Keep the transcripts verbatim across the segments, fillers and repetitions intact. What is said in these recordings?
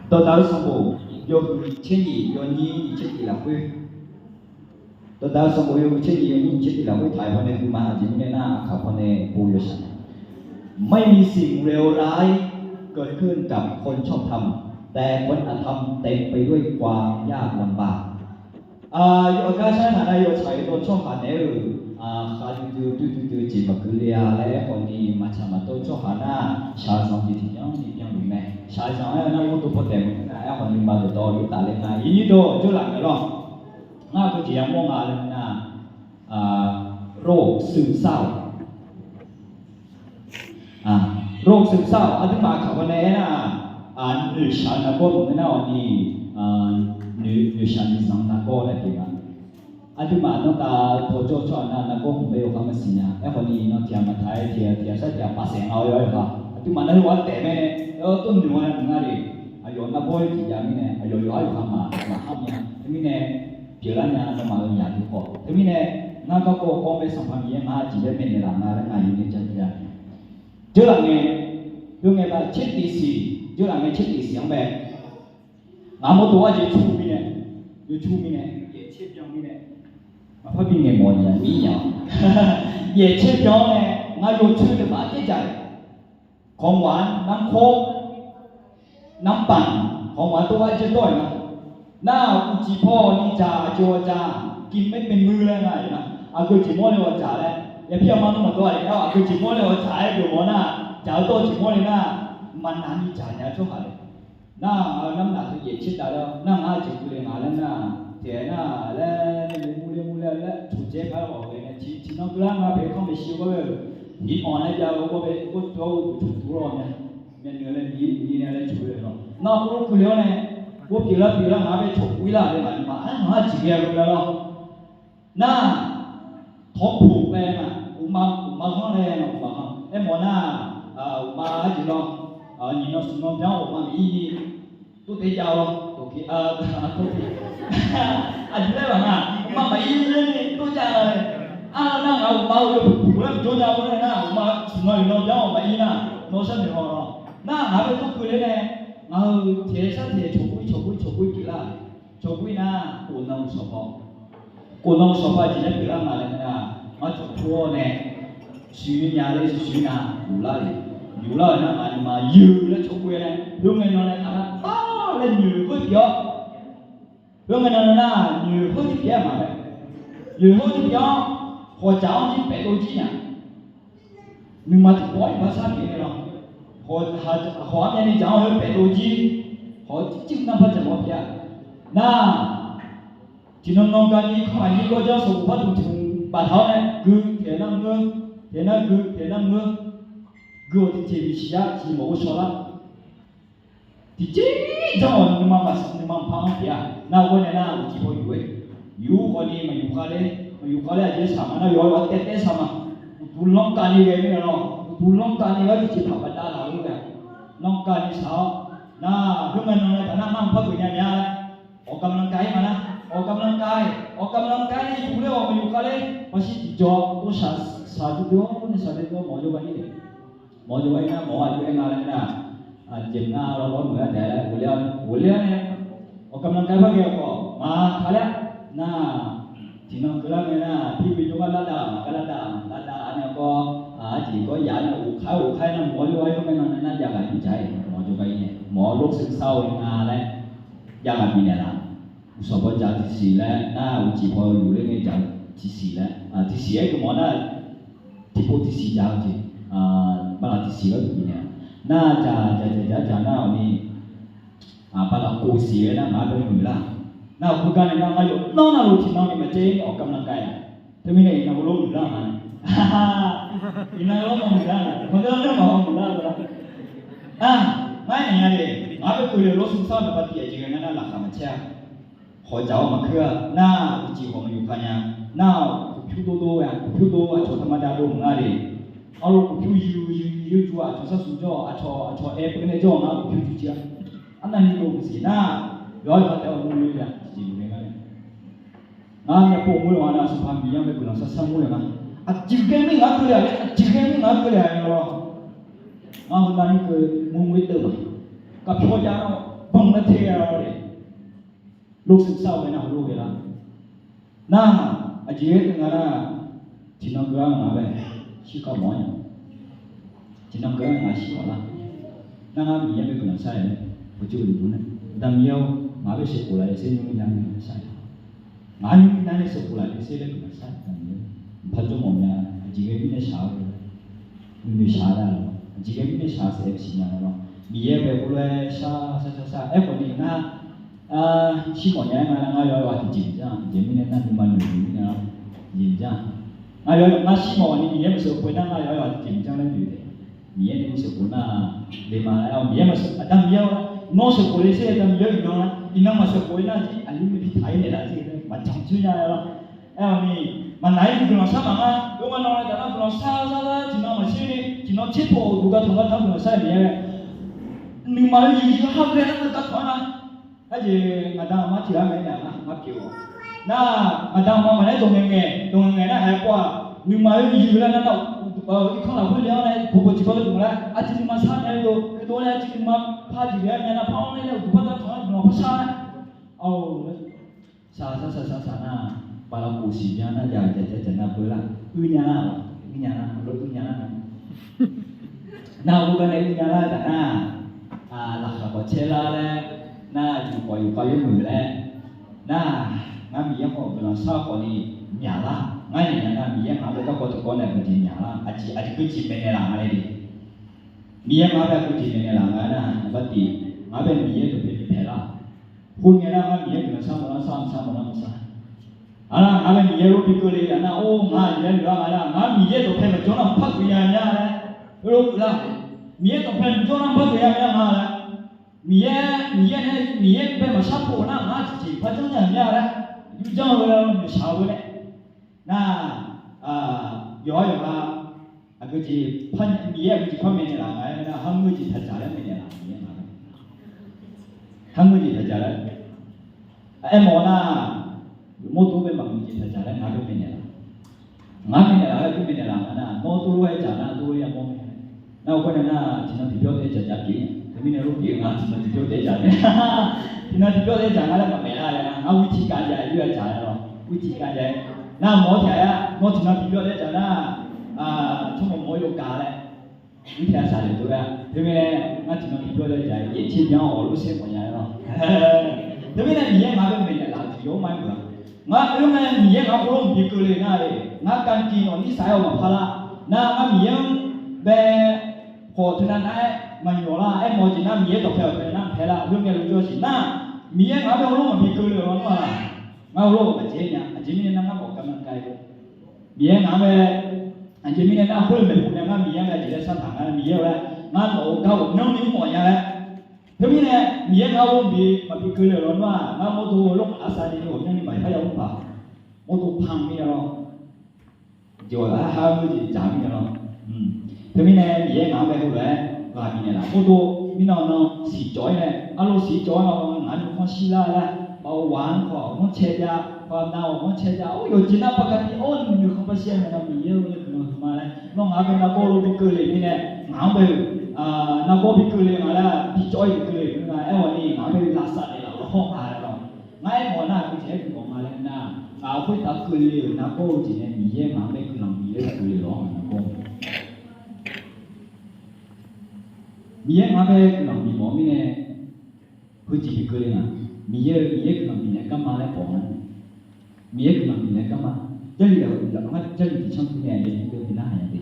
Dawqdaq-eu sanqbof yawhuiq tser nyiq yawnyir nyiq tser tiq lafkhoer, Dawqdaq-eu sanqbof yawhuiq tser nyiq yawnyir nyiq tser tiq lafkhoer taq-aer hawr nae guiqma aqjeq mirnae nar, aqkaq paw nae pov yawshaq. ไม่มีสิ่งเลวร้ายเกิดขึ้นกับคนชอบธรรม แต่คนอธรรมเต็มไปด้วยความยากลำบาก Yawqgar sharnar nar yawtsaq-eu dawr tsawrhaq naeq-euq khavdui dui dui dui dui jeq maqgui le-a laer aerkhawf ni maqtsaq maqdawr tsawrhaq nar, shaqzanq jeq tiqbyan ni byanluf mae. Shaqzanq-aer nar ur dov paw taef maqngeur nar, aerkhawf ni maqdawq dawq yurtaf le nar, yawnyir dawq jawrlaf ngae lawr. Ngar-eu jeq yamawr nga laer nar, โรคซึมเศร้า โรคซึมเศร้า aqduimaf aqkaq paw nae aernar, noeqshaq nargawr maqngeur nar-awq ni, noeqshaq noeqzanq nargawr laer pyeuf nga. Aqduimaf nanrtav tawjawr tsawrhaq nar nargawr hmq bae yawkhav maqsiq nya. Aerkhawf ni iqnan tiq ghaq maqtaq-aer tiq ghaq tiq ghaq sar tiq ghaq pavsaef nga-awr yawr-aer ha. Aqduimaf nar heughaq taef mae nae, tov noeq-a maqnga le. Aqyawf nargawr-aer tiqjav mirnae aqyawf yawqhar yawqha maqmar nya. Teumirnae pyeuflar nya nawmaf-euq yaqdui khawf. Teumirnae ngar garkawv kawv bae Sanqpaq Miqyaer ngar jeq laer maeqnaeq laf nga laer ngar yawqngae jan-a. Dzeurlaf ngae, dzeurlaf ngae tser tiqsiq, dzeurlaf ngae tser tiqsiq-anr bae, ngaq mawrdo-aer jeq cur mirnae, yawcur mirnae, yaeq tser byan mirnae, maqpar bi ngaeq mawf nya mir nya. Yaeq tser byan-awr nae ngar yawcoer teubaq-aer jav-euq ของหวาน น้ำโค้ก น้ำปั่น ของหวาน tov-aer jawr dawr-euq nga. Nar uqcif paw ni dzaq aqjox-a dzaq, กินไม่เป็นมื้อ laer nga-euq nga. Aqgeu jeq mawr le-awr dzaq laer, yaqpir yaqma nmr maqdawr-a le-awr, aqgeu jeq mawr le-awr dzaq-aer geufmawf nar, dzaq-eu dawr jeq mawr le nar, maqnaq ni dzaq nya-eu tsawrhaq le. Nar ngaq-eu narnaq teu yaeq tser dav laer-awr nar, ngar jeq keuvle nga laer nar, tiq ghaq nar laer, nae murler murler laer toqdzaer par-aer ghawq ghae nae tiqnan keuvlar nga paeq kanr maeqshi-eu gar bae-euq, iq-anr laer jav-eu gar bae gar tov-awr uqduq tov-awr nya. Myavnuiv laer ni ni laer cawq-eu lawr. Nar khoerlof keuvle-awr nae, gar pyeuflar pyeuflar ngaq-anr bae cawq kur-ir lar-euq laer maqnaq-a, nar ngaq-anr jeq ghae-eu laer lawr. Nar tawrpoq laer nga, uqma uqma ghanr laer nga, uqma ghanr aermawf nar, uqma arjeq lawr, nyiq nan smq nan byan uqma maqir ni tov taef jav-awr lawr. Aqjeq-aer maqnga, uqma maqir ni tov jav-a. Arnar ngaq uqma-eu yawpuq puq laer jawr nya-eu nar, uqma smq nan uqnan byan-awr maqir nar, nawr sharnoeq haw lawr. Nar ngaq-anr bae tawr keuvler nae, ngaq-euq tiq sar tiq cawq kur-ir cawq kur-ir cawq kur-ir pyeuflar. Cawq kur-ir nar, khof nan sanqpaq khof nan sanqpaq jeq laer pyeuflar nga laer nar, ngar cawq kur-awr nae siqnya laer siqnya yuflar le. Yuflar-euq nar ngaq nuima yuf laer cawq kur-aer nae, khoerngae nan nae taf nar tar laer nyoeq khoer pyeuf-awr, khoerngae nan nar nyoeq khoer tiqpyaev-aer maqghae, nyoeq khoer tiqpyaev-awr, hawqdzaq-anr jir paef dov jir nya. Nuima tiqpov-awr iqbax sar pyeuf nae lawr, hawq-anr myavni dzaq-anr heu paef dov jir, hawq-eu tircir nar par dzaq mawr pyeuf-a. Nar tiqnan nan gani kanr aqnyir gawrjanr sanqbof par dmq tiq hmq baftaq-awr nae gui taeq nar ngeur, taeq nar gui taeq nar ngeur, gui-awq tiqjeq bisiq yar tiqjeq mawf ghovshaw lar. Tiqjeq janr-awq nuima maqsiq nuima mqpar-anr pyeuf-a. Nar-eu gawr nae nar uqcif paw yuf-aer, yuf khawf ni maqyuf khav ler, maqyuf khav ler aqjeq saq ma nar yawqha yawqha taev taev saq ma. Uqduq lanr kavni ghae mirnae lawr, uqduq lanr kavni ghae tiqjeq paq baqda laf-eu ghae-a. Lanr kavni saq-awr nar khoerngae nan nae taf nar ngar mqpar geuf nya mya laer, ออกกำลังกาย-ir ma nar, ออกกำลังกาย, ออกกำลังกาย nae yuf ler-awq maqyuf khav ler, maqshir tiqjawr-awr shaq shaq duidui-awr nae shaq duidui-awr mawq jawrgar-ir le. Mawq jawrgar-ir nar mawq-awr aqjox-aer nga laer nar, aqjeq nar lawr lawr muiq-aer taef laer ghofler-awr nae, ghofler-awr nae, ออกกำลังกาย par ghae-awq khawf maqkhav ler-a. Nar tiqnan keuvlar ngae nar pirbi jawrgar lar dav-aq maqgar lar dav-aq, lar dav-a nae gawr, aqjeq gawr yaf-aer nae ghofkhav-aer ghofkhav-aer nar mawq-awr jawrgar-ir khoerngae nan nae nar javghaq nymr dzaq-aer mawq jawrgar-ir nae mawq-awr โรคซึมเศร้า-eu nga laer javghaq bifnaeq laf. Uqshawq paw dzaq-eu tiqsiq laer nar uqcif paw yuf ler ngae dzaq-eu tiqsiq laer, tiqsiq-aer geufmawf nar tiqpov tiqsiq dzaq-eu jeq, bala tiqsiq-aer geuf bifnaeq-a. Nar dzaq dzaq dzaq dzaq dzaq nar-awq ni, bala kov siq-aer nar ngaq-anr bae muiqlar. Nar-awq khoergar nae nar ngar yawqnan navluf tiqnan ni maqjav-ir ออกกำลังกาย-a. Teumirnae iqnan heulof muiqlar-a. Iqnan heulof muiqlar-a. Heulof muiqlar-a. Ngar aer naeq nya le, ngaq-anr bae keuvle-eu โรคซึมเศร้า naqba tiq aqjeq ghae ngar nar laqkhaq maqcaer-a. Hawqdzaq-awr maqkeur-a. Nar uqcif hawq maqyuf khav nya. Nar-awq ผมผิวโตโต ghaq ผมผิวโต aqcawq taqma dav dov maqnga le. Arlawr ผมผิว yuiq yuiq yuiq jur-aq aqcawq sharsuq jawr-awq, aqcawq aqcawq aer peuv nae jawr-awq nar ผมผิว cuiv cuiv-a. Arnavni dov maqsiq nar, yawqha yawqha taef-awr murle-a. Tiqjeq maqghae ngar nae ngar myavpov mur-eu nga nar Sanqpaq Miqyaer-anr bae guiqlanq sar sar mur-eu nga. Aqjeq ghae mir ngaq-anr keuvle-aq laer, aqjeq ghae mir ngaq-anr keuvle-aq laer lawr. Ngar heunavni keuv mur mur-ir teuv ma. Kaqpyawr jav-awr banq laer te-a lor-e. Lor sar-eu ghae nar, heulof ghae lar. Nar, aqjeq ghae-eu nga nar, tiqnan geu-ar ngaq bae shirkhav mawf-ar nya. Tiqnan geu-ar ngaq shirkhav lar. Nar ngar Miqyaer bae guiqlanq shar-aer nae, uqcif uqduq nar, Aqda Miqyaer-or, ngaq bae sheuqkhof laf-eu sher nymr nya-eu shar-aer. Ngaq nymr nya nae sheuqkhof laf-eu sher laer guiqlanq shar-aer Aqda Miqyaer. Mqpar jawr mawf nya, aqjeq ghae mirnae shaq-eu, nuinoeq shaq-a lor. Aqjeq ghae mirnae shaq-eu saef-aer siqnya lor. Miqyaer bae khoerlof-aer shar shar shar shar aerkhawf ni nar, shirmawf nya-aer nga nar, ngar yawqha tiqjeq maqjanr-a. Aqjeq mirnae nar, nuima noeq-eu mirnae-a, tiqjeq maqjanr-a. Ngar yawqha ngar shirmawf ni Miqyaer maqsheuqkhof-aer nar, ngar yawqha tiqjeq maqjanr laer noeq taef. Miqyaer nae sheuqkhof nar, le ma-aer-awr Miqyaer maqsheuq, Aqda Miqyaer-or, nawr sheuqkhof le sher Aqda Miqyaer-or, iqnan nar, iqnan maqsheuqkhof-aer nar jir aqli nae bi taq-ir naeqlaf jir maqjanr coer nya-a lor. Aer-awr ni, maqnaq-ir guiqlanq shar maqnga. Oe, ngar nawq-anr taf nar guiqlanq shar shar lar tiqnan maqshir ni, tiqnan tser pov-euq uqduq gar tanq gar tanq guiqlanq shar-aer Miqyaer-aer. Nuima-eu yuif-eu har ghae nar gar tanq-aer nar. Aqjeq ngaqda ngaqma tiq ghaq mae nar ngar pyeuf-awq. Nar, ngaqda ngaqma maqnaeq-aer dawq ngaeq ngaeq, dawq ngaeq ngaeq nar haeq pov-aq, nuima-eu yuif lar nar nar, irkanr lafkhoer le-anr nae bof bof tiqkawv deuq laer, aqjeq nuima shar nya-eu dov, heudov laer aqjeq nuima par jeq ghae-aer nya nar par-anr nae uqduq par gar tanq-aer guiqlanq par shar-aer. Aq, shaqshaq shaqshaq shaq nar, baqlaqkhof siqbyan nar jaq jaq jaq jaq nar beu lar, uir nya nar, uir nya nar, uir nya nar. Nar, uir gar nae uir nya lar taf nar, laqkhaq khawf caer lar laer, nar, yufkawf yufkawf yawmuiq laer, nar, ngar Miqyaer khawf guiqlanq shar khawf ni myaq lar. Ngar naeq nya nar, Miqyaer ngaq-anr bae garkawv tiqkawv nae aqgeujeq myaq lar, aqjeq aqjeq geujeq maeqnaeq laf nga laer le. Miqyaer ngaq-anr bae aqgeujeq maeqnaeq laf nga nar, aqbar tif, ngaq-anr bae Miqyaer dawqpae bipyaeq lar. Khoerngae nar ngar Miqyaer guiqlanq shar mawf nar shar, shar mawf nar maqshar. Aqnar ngaq-anr bae Miqyaer lof bi keuvle-a nar, or, ngaq Miqyaer lof-aer nga nar, ngar Miqyaer dawqpae maqjawr nar maqpar geuf nya nya laer, heulof geuf lar. Miqyaer dawqpae maqjawr nar maqpar geuf nya nya nga laer. Miqyaer, Miqyaer nae, Miqyaer bae maqshar pov nar ngar tiqjeq par janr nya nya laer, yur janr-eu laer noeqshaq-eu laer. Nar, yawqha yawqha aqgeujeq par, Miqyaer aqgeujeq par maeqnaeq laf nga aer nar, har ngeur jeq taq dzaq laer maeqnaeq laf Miqyaer nga. Har ngeur jeq taq dzaq laer aermawf nar, mawrdo bae maqmuiq jeq taq dzaq laer ngar bae maeqnaeq laf. Ngar maeqnaeq laf laer dur maeqnaeq laf nga nar, nawr tov lof-aer dzaq nar tov lof-aer yamawr mae. Nar-eu khoer nae nar, tiqnan tiqbyan taef-aer dzaq dzaq pyeuf. Teumirnae lof pyeuf nga tiqnan tiqbyan taef-aer dzaq mae. Tiqnan tiqbyan taef-aer dzaq nga laer maqmaeq lar-a laer nar, ngar wirtiq kav jav-aer yur-aer dzaq laer lawr. Wirtiq kav jav-aer nar, mawr-awr tiq-aer nawr tiqnan tiqbyan taef-aer dzaq nar, tsawrmawq mawq-aer yawgaq laer, wirtiq-aer saqlaeq dov-aer-a. Teumirnae ngar tiqnan tiqbyan taef-aer dzaq-aer yaeq tser byan-awr lof saer mawf nya laer lawr. Teumirnae Miqyaer ngaq-anr bae maeqnaeq laf-eu jeq yawr mar meuq-a. Ngar oer ngae Miqyaer ngaq-anr khoerlof maqbi keuvle nar-aq, ngar การกิน awq nir saq-aer-awq maqpar lar. Nar ngar Miqyaer-anr bae khawf teunav nav-aer maqnyawq lar. Aermawf-eu jeq nar Miqyaer dawqpae awq teunav nar maqpaer lar. Khoerngae luf jawr siq nar, Miqyaer ngaq-anr bae khoerlof maqbi keuvle-awq lar nar, ngar khoerlof maqdzaeq-aer nya. Aqjeq mirnae nar ngar mawf gar nar gar-aer Miqyaer ngaq-anr bae, aqjeq mirnae nar khoerlof maeqhu nya ngar Miqyaer-anr bae aqjeq laer shartaq nga. Miqyaer-eu laer ngar nawq-euq gar ghawqmyanr ni mr mawf nya laer. Teumirnae Miqyaer ngaq-anr bae maqbi keuvle-awq lar nar, ngar mawrdo lof-aer aqsar ni ghawqmyanr ni maqpar ya mr paq. Mawrdo pan mirnae lawr, jawq-aer har-eu jeq dzaq mirnae lawr. Teumirnae Miqyaer ngaq-anr bae heulof-aer ghaq bifnaeq laf. Mawrdo mirnan nan siqcawv-ir nae, arlof siqcawv-ir ma, ngaq-anr nuikhanr shir lar laer, baoq waq-anr khawf ghanrcae jav, khawf nav-awq ghanrcae jav, or, yawqjeq nar baqgaq tiv-awr nuinoeq khanqpaq shir-aer nae, Miqyaer-eu laer guiqlanq huiqma laer, nawr ngaq-anr bae nargawr lof bi keuvle mirnae, ngaq-anr bae-eu nargawr bi keuvle nga laer, bi cawv-ir bi keuvle nga, aerkhawf ni ngaq-anr bae lavsav naeqlaf-eu hawr nga laer lawr. Ngar aermawf nar aqgeujeq aer guiqlanq ma laer nar, ngaq-euq khoertav keuvle-euq nargawr-eu jeq nae Miqyaer ngaq-anr bae guiqlanq bif-aer keuvle-awq nargawr. Miqyaer ngaq-anr bae guiqlanq bif mawf mirnae, heujeq bi keuvle nga. Miqyaer-eu, Miqyaer guiqlanq bifnaeq garma laer bawq nga. Miqyaer guiqlanq bifnaeq garma. Jarlif yaq, yaq, ngar jarlif tiqcanr teunae yabi deuv bi narhaq nya de.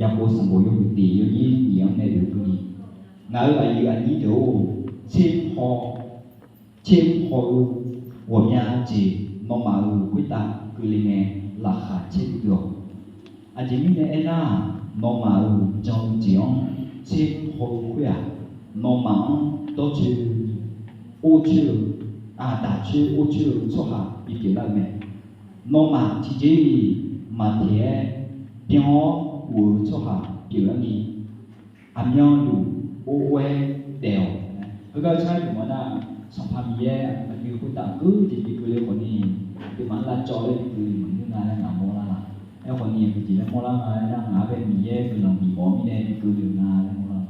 Yaqkov sanqbof yawhuiq tiq yawnyir nyiq-anr nae oe-eu ni, ngaq-euq aqyuif aqnyir deuq-or, tser haw tser mr haw-eu ghawqmya jeq nawmaf-euq khoertav keuvle ngae, laqkhaq caer duidui-awq. Aqjeq mirnae aernar-aq, nawmaf-euq jan-eu jeq-anr tser mr haw-eu khoer-aq, nawmaf-anr dawrcoer, orcoer-eu, aqdaq coer orcoer-eu tsawrhaq bipyeuf lar-eu mae. Nawmaf tiqjeq-iq maqteq-aer byan-awr uf-eu tsawrhaq pyeuflar ni, aqmyanluf or or-aer daef-awq. Heugar-eu tsawrhaq-anr mawf nar, Sanqpaq Miqyaer aqdui khoertav geur jeq bi keuvle khawf ni, aqduimaf-anr lavcawv laer bi keuvle maqngeur nga laer ngaq mawrlar laf. Aerkhawf ni aqgeujeq laer mawrlar nga laer nar, ngaq-anr bae Miqyaer guiqlanq bif mawf-eu mirnae bi keuvle-eu nga laer mawrlar laf.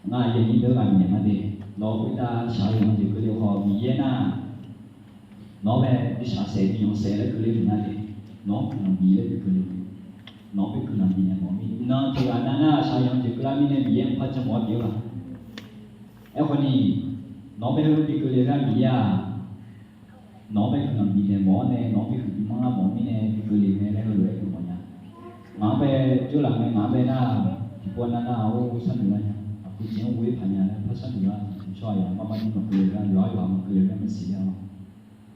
Ngar aqyuif aqnyir deuq-anr ghaq bifnaeq ma de. Nawq-eu khoertav shaq-eu yawqnan jeq keuvle khawf, Miqyaer nar, nawq-anr bae bi shaq saef bi yanq saef laer keuvle maqnar de. Nawq-anr guiqlanq bif laer bi keuvle. Nawq-anr bae guiqlanq bifnaeq mawf mir. Iqnan tiqghaq nav nar shaq-eu yawqnan jeq keuvlar mirnae Miqyaer-anr par janmawf-awr pyeuf-eu ma. Aerkhawf ni, nawq-anr bae heulof bi keuvle gar Miqyaer-aq, nawq-anr bae guiqlanq bifnaeq mawf-awr nae, nawq-anr bi huiqdui manrlar mawf mirnae bi keuvle mae laer heulof-aer guiqlanq nya. Ngaq-anr bae jawrlaf ngae ngaq-anr bae nar, tiqpov nav nar-aq, or sharnoeq lar nya. Aqkuir jeq-anr ghoe paq nya laer par sharnoeq lar. Tsawrhaq yawqha mar mar jir maqkeuvle gar, yawqhar yawqha maqkeuvle gar maqsiq ler-a lawr.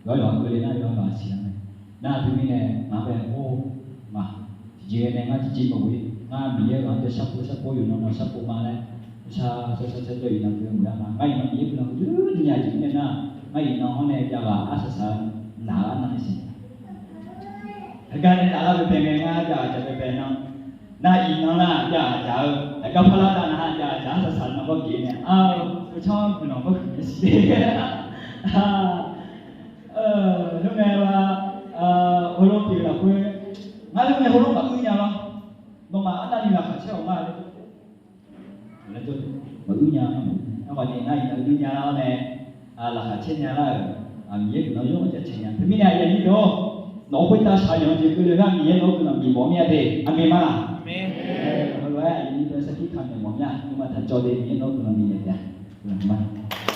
Yawqhar yawqha keuvle nar yawqhar yawqha siq-a mae. Nar teumirnae ngaq-anr bae or, ngaq tiqjeq nae ngar tiqjeq maqghoe, ngar Miqyaer-euq ghaq-anr tae sharpov sharpov yawqnan nan sharpov ma laer, shar shar shar shar jawr iqnan teunae maqya ma. Ngar iqnan Miqyaer guiqlanq dui dui nya jeq mirnae nar, ngar iqnan-anr nae javghaq arsaq saq-eu naq-eu arnan nae siq. Heugar nae taflar baebae ngae ngar javghaq dzaq baebae nan, nar iqnan nar javghaq dzaq-eu, heugar parlar taf nar javghaq dzaq arsaq saq nan gawr geuf nae, ar-eu, ucanr guiqlanq gawr huiq nae siq. Khoerngae-a, heulof pyeuf lafkhoer, ngar khoerngae heulof maqur nya lawr. Nawmaf arnavni laqkhaq caer-awq nga laer, maqur nya, aerkhawf ni ngar iqnan ur nya lar-awr nae, laqkhaq caer nya lar-euq, Miqyaer guiqlanq yawr-eu jaceuq nya. Teumirnae aqyuif aqnyir deuq-or, nawq-eu khoertav shaq-eu yawqnan jeq keuvle gar Miqyaer nawq-anr guiqlanq bif mawf mir-a de. Heulof-aer aqyuif aqnyir deuq sarkir kamq mawf mir-a. Nuima taq cawv de, Miqyaer nawq-anr guiqlanq bifnaeq taef-a.